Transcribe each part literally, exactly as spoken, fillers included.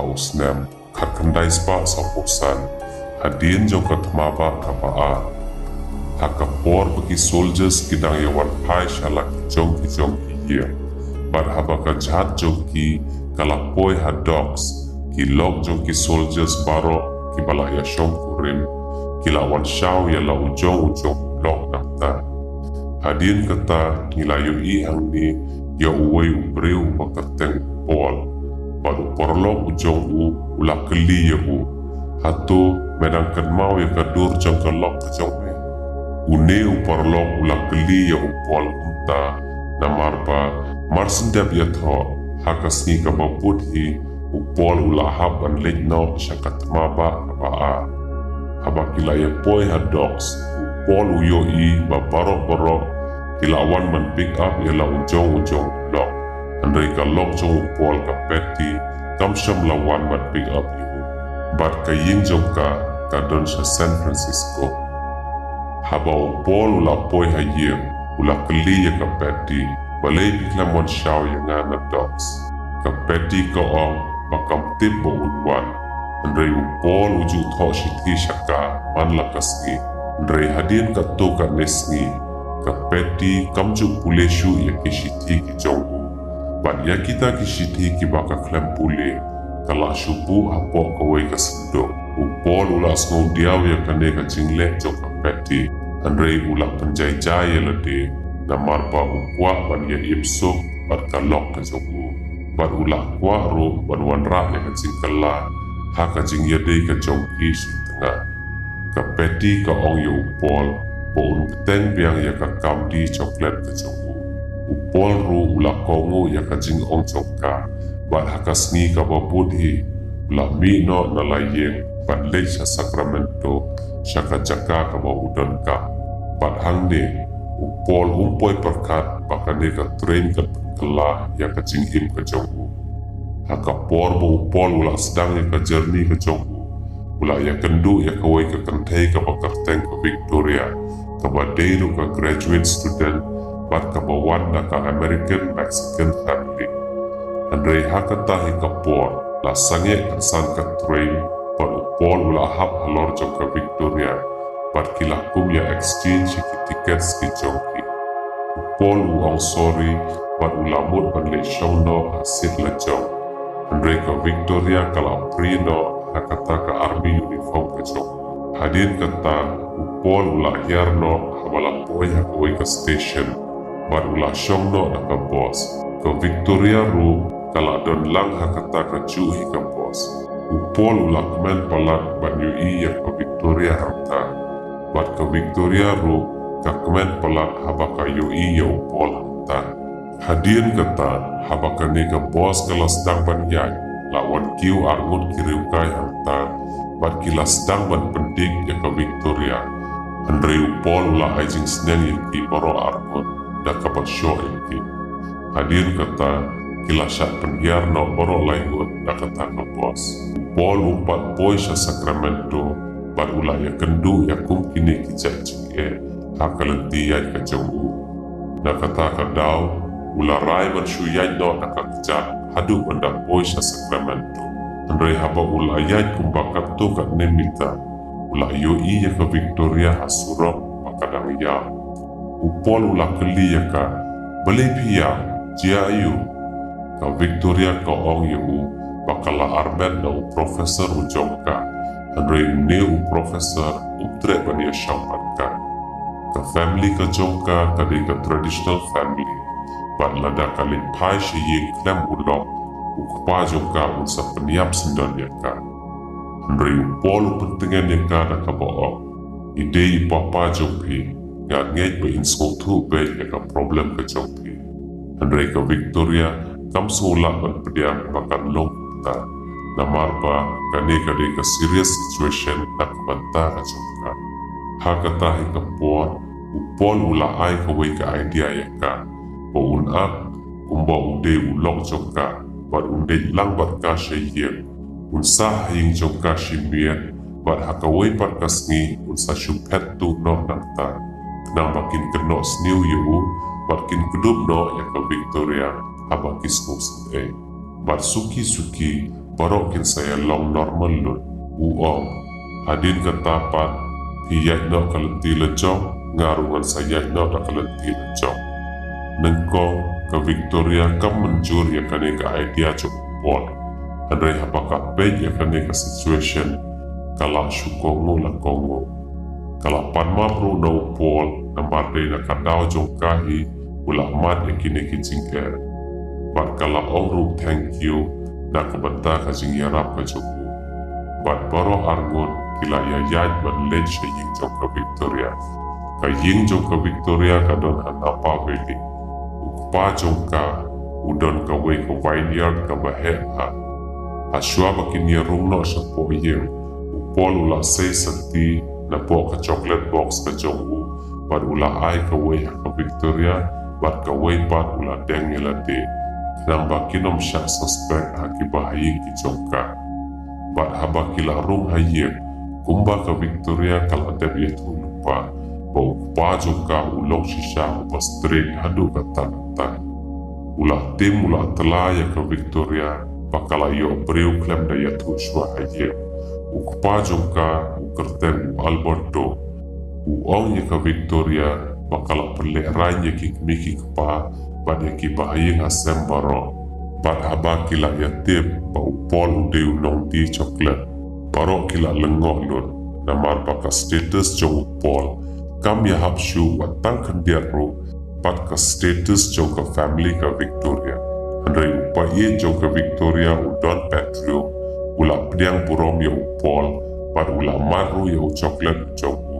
ha u snem khatkhyndai spah sawphew san, hadien jong ka thma bah kaba ar. Ha ka por ba ki soldiers ki dang ïa wan phai sha la ki jong ki jong ki ïing, bad haba ka jhat jong ki ka la poi ha docks, ki lok jong ki soldiers baroh kiba la ïa shong kurim ki la wan shaw ïa la u jong u jong u lok nangta. Hadien kata ngi la ïohi hangne ïa uwei u briew uba kyrteng u Paul. Bad u paralok u jong u u la kylli ïa u, "Hato me dang kynmaw ïa ka dur jong ka lok ka jong me?" Une u paralok u la kylli ïa u Paul kumta, namar ba mar shen dep ïathoh, ha ka sngi kaba bud hi u Paul u la hap ban leit noh sha ka thma bah kaba ar. Haba ki la ïa poi ha docks, u Paul u ïohi ba baroh baroh ki la wan ban pick up ïa la u jong u jong u lok. Hynrei ka lok jong u Paul, ka Patty, kam shym la wan ban pick up ïa u. Bad ka ïing jong ka ka don sha San Francisco. Haba u Paul u la poi ha ïing, u la kylli ïa ka Patty, "Balei phi khlem wan shaw ïa nga na docks?" Ka Patty ka ong ba kam tip ba un wan. Hynrei u Paul u ju thoh shithi sha ka man la ka sngi. Hynrei hadien katto katne sngi, ka Patty kam ju pule shuh ïa ki shithi ki jong u. Bad ïa kita ki shithi kiba ka khlem pule, ka la shu buh hapoh kawei ka synduk. U Paul u la sngewdiaw ïa kane ka jingleh jong ka Patty. Hynrei u la pynjai jai ïa lade, namar ba u kwah ban ïa ïohsngew bad ka lok ka jong u. Bad u la kwah ruh ban wanrah ïa ka jingkylla ha ka jingïadei ka jong ki shi tnga. Ka Patty ka ong ïa u Paul ba un bteng biang ïa ka kam die chocolate ka jong u. U Paul ruh u la kohnguh ïa ka jingong jong ka, bad ha ka sngi kaba bud hi u la mih noh na la ïing ban leit sha Sacramento, sha ka jaka kaba u don kam. Bad hangne u Paul um poi pyrkhat ba kane ka train kan pynkylla ïa ka jingim ka jong u. Ha ka por ba u Paul u la sdang ïa ka journey ka jong u, u la ïakynduh ïa kawei ka kynthei kaba kyrteng ka Victoria, kaba dei ruh ka graduate student bad kaba wan na ka American Mexican family. Hynrei ha kata hi ka por, la sangeh kynsan ka train, bad u Paul u la hap halor jong ka Victoria, bad ki la kum ïa exchange ïa ki tickets ki jong ki. U Paul u ong sorry, bad u la mut ban leit shong noh ha seat la jong. Hynrei ka Victoria ka la prie noh ha kata ka army uniform ka jong. Hadien kata u Paul u la hiar noh haba la poi ha kawei ka station, bad u la shong noh na ka bus. Ka Victoria ruh ka la don lang ha kata kajuh hi ka bus. U Paul u la kmen palat ban ïohi ïa ka Victoria hangta, bad ka Victoria ruh ka kmen palat haba ka ïohi ïa u Paul hangta. Hadien kata, haba kane ka bus ka la sdang ban ïaid, la wan kiew arngut ki riewkai hangta, bad ki la sdang ban pyndik ïa ka Victoria. Hynrei u Paul u la ai jingsneng ïa ki baroh arngut da kaba shoh ïa ki. Hadien kata, ki la shah pynhiar noh baroh laingut na kata ka bus. U Paul um pat poi sha Sacramento, bad u la ïakynduh ïa kum kine ki jait jingeh ha ka lynti ïaid ka jong u. Na kata ka daw, u la rai ban shu ïaid noh na ka kjat haduh ban da poi sha Sacramento. Hynrei haba u la ïaid kumba katto katne mita, u la ïohi ïa ka Victoria ha surok ba ka dang ïaw. U Paul u la kylli ïa ka, "Balei phi ïaw? Jia aïu?" Ka Victoria ka ong ïa u ba ka la armet na u professor u jong ka. Hynrei une u professor um treh ban ïashong bad ka. Ka family ka jong ka ka dei ka traditional family, bad lada ka leit phai sha ïing khlem u lok, u kpa jong ka un sa pynïap syndon ïa ka. Hynrei u Paul u pyntngen ïa ka da kaba ong, "I dei i papa jong phi, nga ngeit ba in sngewthuh beit ïa ka problem ka jong phi." Hynrei ka Victoria kam sngewlah ban pdiang ba kan long kumta, namar ba kane ka dei ka serious situation na ka bynta ka jong ka. Ha kata hi ka por, u Paul u la ai kawei ka idea ïa ka, ba un act kumba u dei u lok jong ka, bad un dei lang bad ka sha ïing. Un sah ha ïing jong ka shi miet, bad ha kawei pat ka sngi un sa shu phet tuh noh nangta, khnang ba kin kynnoh sniew ïa u, bad kin kdup noh ïa ka Victoria haba ki sngewsynei. Bad suki suki, baroh kin sa ïa long normal lut. U ong, hadien kata pat, phi ïaid noh ka lynti la jong, nga ruh ngan sa ïaid noh da ka lynti la jong. Nyngkong ka Victoria kam mynjur ïa kane ka idea jong u Paul. Hynrei haba ka peit ïa kane ka situation, ka la shu kohnguh la kohnguh. Ka la pan map ruh na u Paul, namar dei na ka daw jong ka hi u la mad ïa kine ki jingeh. Bad ka la ong ruh thank you na ka bynta ka jingïarap ka jong u. Bad baroh arngut ki la ïaid ban leit sha ïing jong ka Victoria. Ka ïing jong ka Victoria ka don ha Napa Valley. U kpa jong ka u don kawei ka vineyard kaba heh bha. Hashwa ba kin ïa rung noh shapoh ïing, u Paul u la sei sati napoh ka chocolate box ka jong u, bad u la ai kawei ha ka Victoria, bad kawei pat u la deng ïa lade, khnang ba kin ym shah suspect ha ki bahaïing ki jong ka. Bad haba ki la rung ha ïing, kumba ka Victoria ka la dep ïathuh lypa ba u kpa jong ka u long shisha uba strict haduh katta katta. U la tim u la tla ïa ka Victoria ba ka la ïoh briew khlem da ïathuh shuwa ha ïing. U kpa jong ka u kyrteng u Alberto. U ong ïa ka Victoria ba ka la pynlehraiñ ïa ki kmie ki kpa bad ïa ki bahaïing hasem baroh. Bad haba ki la ïatip ba u Paul u dei u nongdie chocolate, baroh ki la lyngngoh lut, namar ba ka status jong u Paul kam ïahap shuh wat tang khyndiat ruh bad ka status jong ka family ka Victoria. Hynrei u paid jong ka Victoria u Don Pedro u la pdiang burom ïa u Paul bad u la mad ruh ïa u chocolate jong u.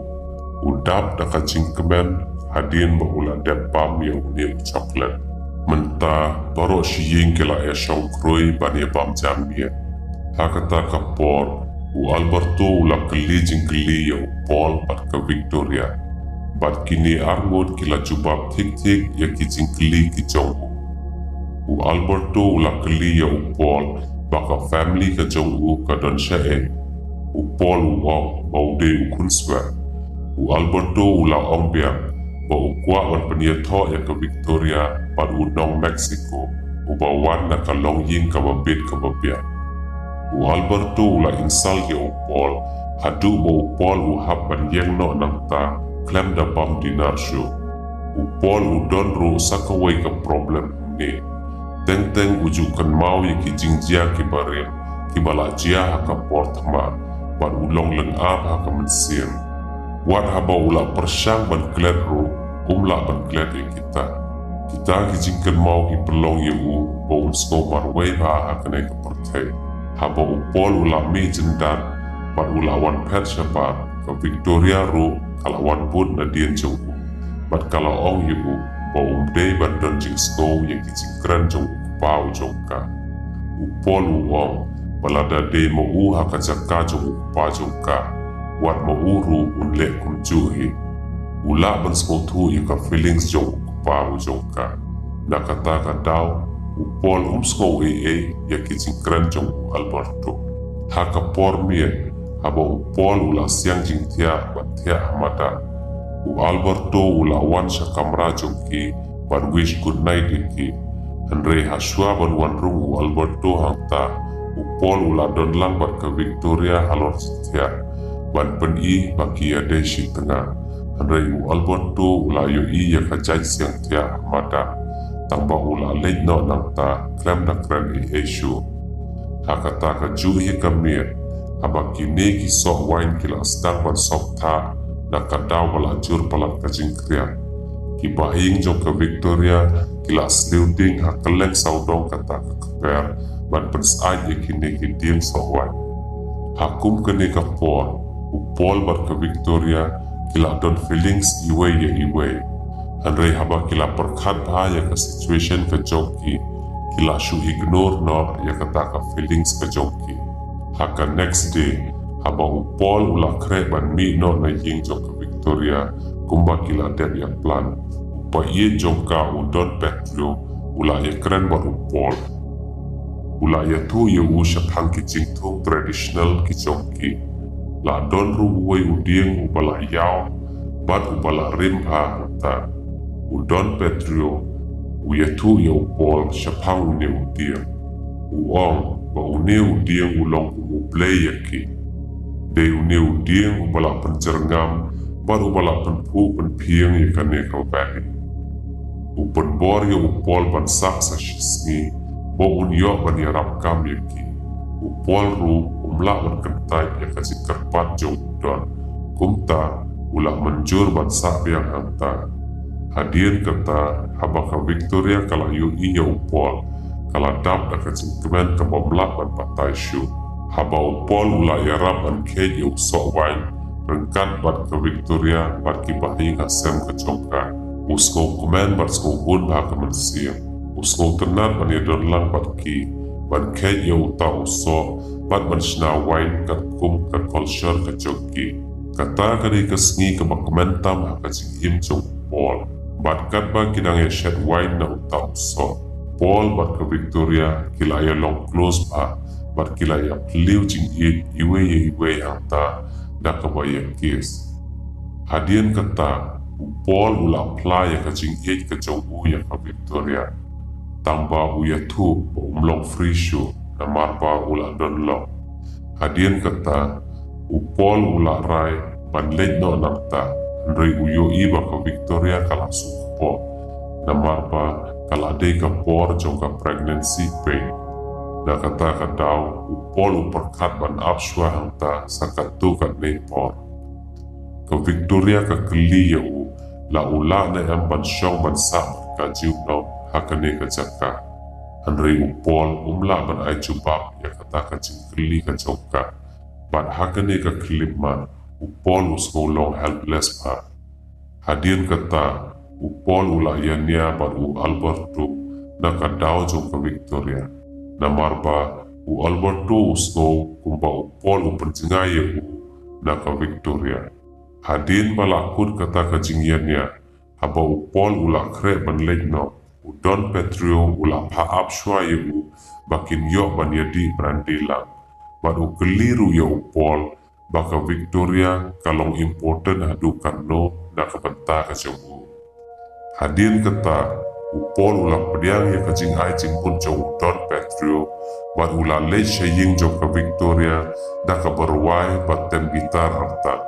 U dap da ka jingkmen hadien ba u la dep bam ïa une u chocolate. Mynta baroh shi ïing ki la ïa shong khrui ban ïa bam janmiet. Ha kata ka por u Alberto u la kylli jingkylli ïa u Paul bad ka Victoria. Bad kine arngut ki la jubab thik thik ïa ki jingkylli ki jong u. U Alberto u la kylli ïa u Paul ba ka family ka jong u ka don shaei. U Paul u ong ba u dei u khunswet. U Alberto u la ong biang ba u kwah ban pynïathoh ïa ka Victoria bad u nong Mexico uba wan na ka longïing kaba bit kaba biang. U Alberto u la insult ïa u Paul haduh ba u Paul u hap ban ïeng noh nangta khlem da bam dinner shuh. U Paul u don ruh sa kawei ka problem hangne. Teng teng u ju kynmaw ïa ki jingjia kiba rim kiba la jia ha ka por thma bad u long lyngngoh ha ka mynsiem. Wat haba u la pyrshang ban klet ruh um lah ban klet ïa kita. Kita ki jingkynmaw ki pynlong ïa u ba un sngew marwei bha ha kane ka pyrthei. Haba u Paul u la mih jyndat bad u la wan phet shabar, ka Victoria ruh ka la wan bud nadien jong u bad ka la ong ïa u ba um dei ban don jingsngew ïa ki jingkren jong u kpa u jong ka. U Paul u ong ba lada dei ma u ha ka jaka jong u kpa jong ka, wat ma u ruh un leh kumjuh hi. U lah ban sngewthuh ïa ka feelings jong u kpa u jong ka. Na kata ka daw u Paul um sngew ei ei ïa ki jingkren jong u Alberto. Ha ka por miet haba u Paul u la siang jingthiah ban thiah ha madan, u Alberto u la wan sha kamra jong ki ban wish good night ïa ki. Hynrei hashwa ban wan rung u Alberto hangta, u Paul u la don lang bad ka Victoria halor jingthiah ban pyni ba ki ïadei shi tnga. Hynrei u Alberto u la ïohi ïa ka jaiñ siang thiah ha madan, tang ba u la leit noh nangta khlem da kren ei ei shuh. Ha kata ka juh hi ka miet, haba kine ki soh wain ki la sdang ban sop thah na ka daw ba la jur palat ka jingkhriat, ki bahaïing jong ka Victoria ki la sliu ding ha kylleng sawdong kata ka kper ban pynsyaid ïa kine ki dieng soh wain. Ha kum kane ka por u Paul bad ka Victoria ki la don feelings iwei ïa iwei. Hynrei haba ki la pyrkhat bha ïa ka situation ka jong ki, ki la shu ignore noh ïa kata ka feelings ka jong ki. Ha ka next day, haba u Paul u la khreh ban mih noh na ïing jong ka Victoria kumba ki la dep ïa plan, u paid jong ka u Don Pedro u la ïakren bad u Paul. U la ïathuh ïa u shaphang ki jingthung traditional ki jong ki. La don ruh uwei u dieng uba la ïaw bad uba la rim bha hangta. U Don Pedro u ïathuh ïa u Paul shaphang une u dieng. U ong ba une u dieng u long kum u blei ïa ki. Dei une u dieng uba la pynjyrngam bad uba la pynphuh pynphieng ïa kane ka valley. U pynbor ïa u Paul ban sah sa shisngi ba un ïoh ban ïarap kam ïa ki. U Paul ruh um lah ban kyntait ïa ka jingkyrpad jong u Don. Kumta u la mynjur ban sah biang hangta. Hadien kata, haba ka Victoria ka la ïohi ïa u Paul, ka la dap da ka jingkmen kaba ym lah ban batai shuh. Haba u Paul u la ïarap ban kheit ïa u soh wain ryngkat bad ka Victoria bad ki bahaïing hasem ka jong ka, u sngewkmen bad sngewbun bha ka mynsiem. U sngewtynnat ban ïadon lang bad ki, ban kheit ïa uta u soh bad ban shna wain katkum ka culture ka jong ki. Kata ka dei ka sngi kaba kmen tam ha ka jingim jong u Paul. Bad katba ki dang ïashet wain na uta u soh, Paul bad ka Victoria ki la ïalong close bha bad ki la ïaphylliew jingïeit iwei ïa iwei hangta da kaba ïa kiss. Hadien kata, u Paul u la phla ïa ka jingïeit ka jong u ïa ka Victoria. Tangba u ïathuh ba um long free shuh namar ba u la don long. Hadien kata, u Paul u la rai ban leit noh nangta, hynrei u ïohi ba ka Victoria ka la sngewkpoh namar ba ka la dei ka por jong ka pregnancy pain. Na kata ka daw, u Paul u pyrkhat ban ap shuwa hangta sa katto katne por. Ka Victoria ka kylli ïa u, la u lah ne em ban shong ban sah markajiw noh ha kane ka jaka. Hynrei u Paul um lah ban ai jubab ïa kata ka jingkylli ka jong ka. Bad ha kane ka khyllipmat, u Paul u sngew long helpless bha. Hadien kata, u Paul u la ïania bad u Alberto na ka daw jong ka Victoria. Namar ba u Alberto u sngew kumba u Paul u pynjngai ïa u na ka Victoria. Hadien ba la kut kata ka jingïania, haba u Paul u la khreh ban leit noh, u Don Petrio u la phah ap shuwa ïa u ba kin ïoh ban ïadih brandy lang. Bad u kylli ruh ïa u Paul ba ka Victoria ka long important haduh katno na ka bynta ka jong u. Hadien kata, u Paul u la pdiang ïa ka jingai jingmut jong u Don Petrio bad u la leit sha ïing jong ka Victoria da kaba rwai bad tem guitar artat.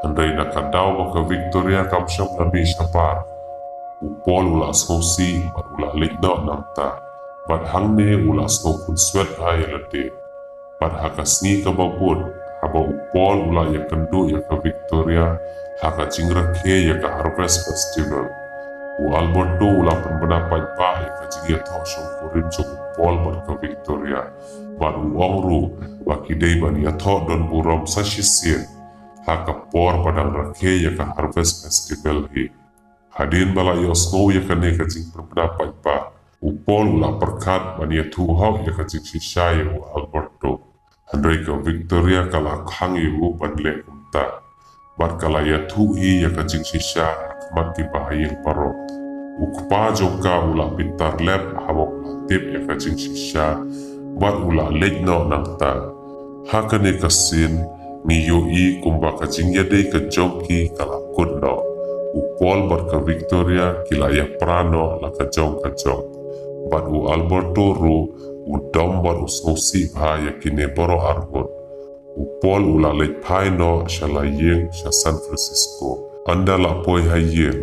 Hynrei na ka daw ba ka Victoria kam shym la mih shabar, u Paul u la sngewsih bad u la leit noh nangta. Bad hangne u la sngew khunswet ha ïa lade. Bad ha ka sngi kaba bud, haba u Paul u la ïakynduh ïa ka Victoria ha ka jingrakhe ïa ka Harvest Festival, u Alberto u la pynbna paidbah ïa ka jingïathoh shongkurim jong u Paul bad ka Victoria. Bad u ong ruh ba ki dei ban ïathoh don burom sa shisien ha ka por ba dang rakhe ïa ka Harvest Festival hi. Hadien ba la ïohsngew ïa kane ka jingpynbna paidbah, u Paul u la pyrkhat ban ïathuh hok ïa ka jingshisha ïa u Alberto. Hynrei ka Victoria ka la khang ïa u ban leh kumta. Bad ka la ïathuh hi ïa ka jingshisha ha khmat ki bahaïing baroh. U kpa jong ka u la bitar lep haba u la tip ïa ka jingshisha bad u la leit noh nangta. Ha kane ka sien, ngi ïohi kumba ka jingïadei ka jong ki ka la kut noh. U Paul bad ka Victoria ki la ïapra noh la ka jong ka jong. Bad u Alberto ruh u dom bad u sngewsih bha ïa kine baroh arngut. U Paul u la leit phai noh sha la ïing sha San Francisco. Ynda la poi ha ïing,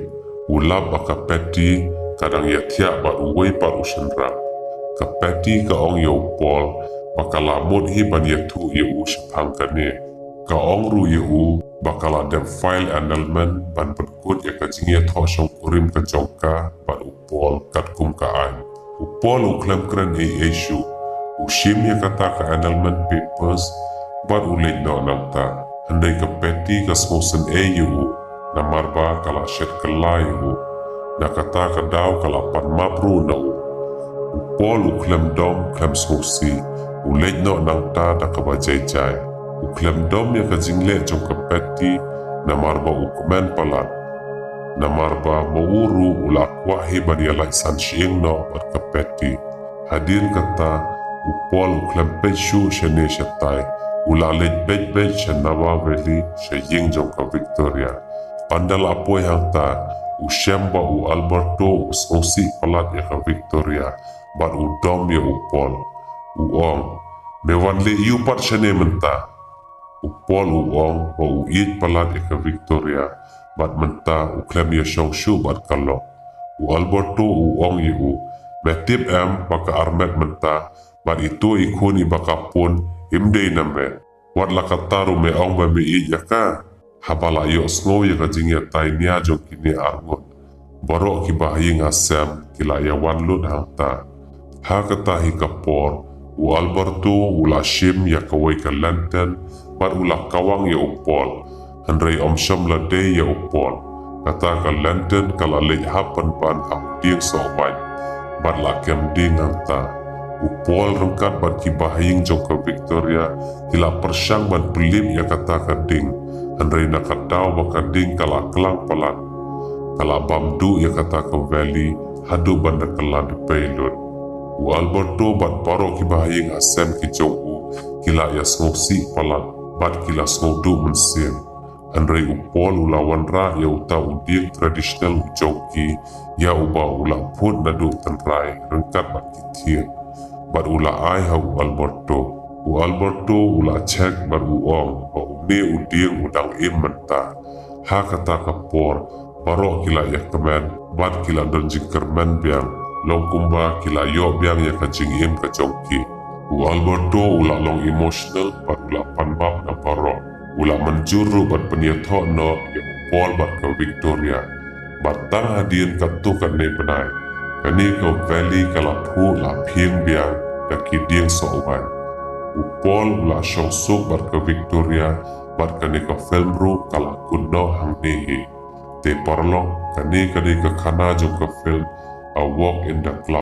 u lap ba ka Patty ka dang ïathiah bad uwei pat u shynrang. Ka Patty ka ong ïa u Paul ba ka la mut hi ban ïathuh ïa u shaphang kane. Ka ong ruh ïa u ba ka la dep file annulment ban pynkut ïa ka jingïathoh shongkurim ka jong ka bad u Paul katkum ka aiñ. U Paul u khlem kren ei ei shuh. U shim ïa kata ka annulment papers bad u leit noh nangta. Hynrei ka Patty ka sngewsynei ïa u namar ba ka la shet kylla ïa u. Na kata ka daw ka la pan map ruh na u. U Paul u khlem dom khlem sngewsih, u leit noh nangta da kaba jai jai. U khlem dom ïa ka jingleh jong ka Patty namar ba u kmen palat. Namar ba ma u ruh u la kwah hi ban ïalait san shyieng noh bad ka Patty. Hadien kata, u Paul u khlem peit shuh shane shatai, u la leit beit beit sha Napa Valley sha ïing jong ka Victoria. Ynda la poi hangta, u shem ba u Alberto u sngewsih palat ïa ka Victoria bad u dom ïa u Paul. U ong, "Me wan leh aïu pat shane mynta?" U Paul u ong bad u ïeit palat ïa ka Victoria, bad mynta u khlem ïashong shuh bad ka lok. U Alberto u ong ïa u, "Me tip em ba ka armet mynta, bad ito i khun iba ka pun, im dei na me. Wat la katta ruh me ong ba me ïeit ïa ka." Haba la ïohsngew ïa ka jingïatai nia jong kine arngut, baroh kiba ha ïing ha sem ki la ïawan lut hangta. Ha kata hi ka por, u Alberto u la shim ïa kawei ka lantern, bad u la kawang ïa u Paul. Hynrei ym shym la dei ïa u Paul. Kata ka lantern ka la leit hap pynban ha u dieng sohwaiñ, bad la kem ding hangta. U Paul ryngkat bad kiba ha ïing jong ka Victoria ki la pyrshang ban pynlip ïa kata ka ding. Hynrei na ka daw ba ka ding ka la klang palat, ka la bam duh ïa kata ka valley haduh ban da kylla dpei lut. U Alberto bad baroh kiba ha ïing ha sem ki jong u ki la ïasngewsih palat, bad ki la sngewduh mynsiem. Hynrei u Paul u la wanrah ïa uta u dieng traditional u jong ki, ïa uba u la phut naduh tynrai ryngkat bad ki thied, bad u la ai ha u Alberto. U Alberto u la check bad u ong ba une u dieng u dang im mynta. Ha kata ka por, baroh ki la ïakmen, bad ki la don jingkyrmen biang, long kumba ki la ïoh biang ïa ka jingim ka jong ki. U Alberto u la long emotional bad u la pan bam na baroh. U la mynjur ruh ban pynïathoh noh ïa u Paul bad ka Victoria. Bad tang hadien katto katne bnai, kane ka valley ka la phuh la phieng biang da ki dieng sohwaiñ. U Paul u la shong suk bad ka Victoria, bad kane ka film ruh ka la kut noh hangne hi. Te paralok, kane ka dei ka khana jong ka film A Walk in the Cloud.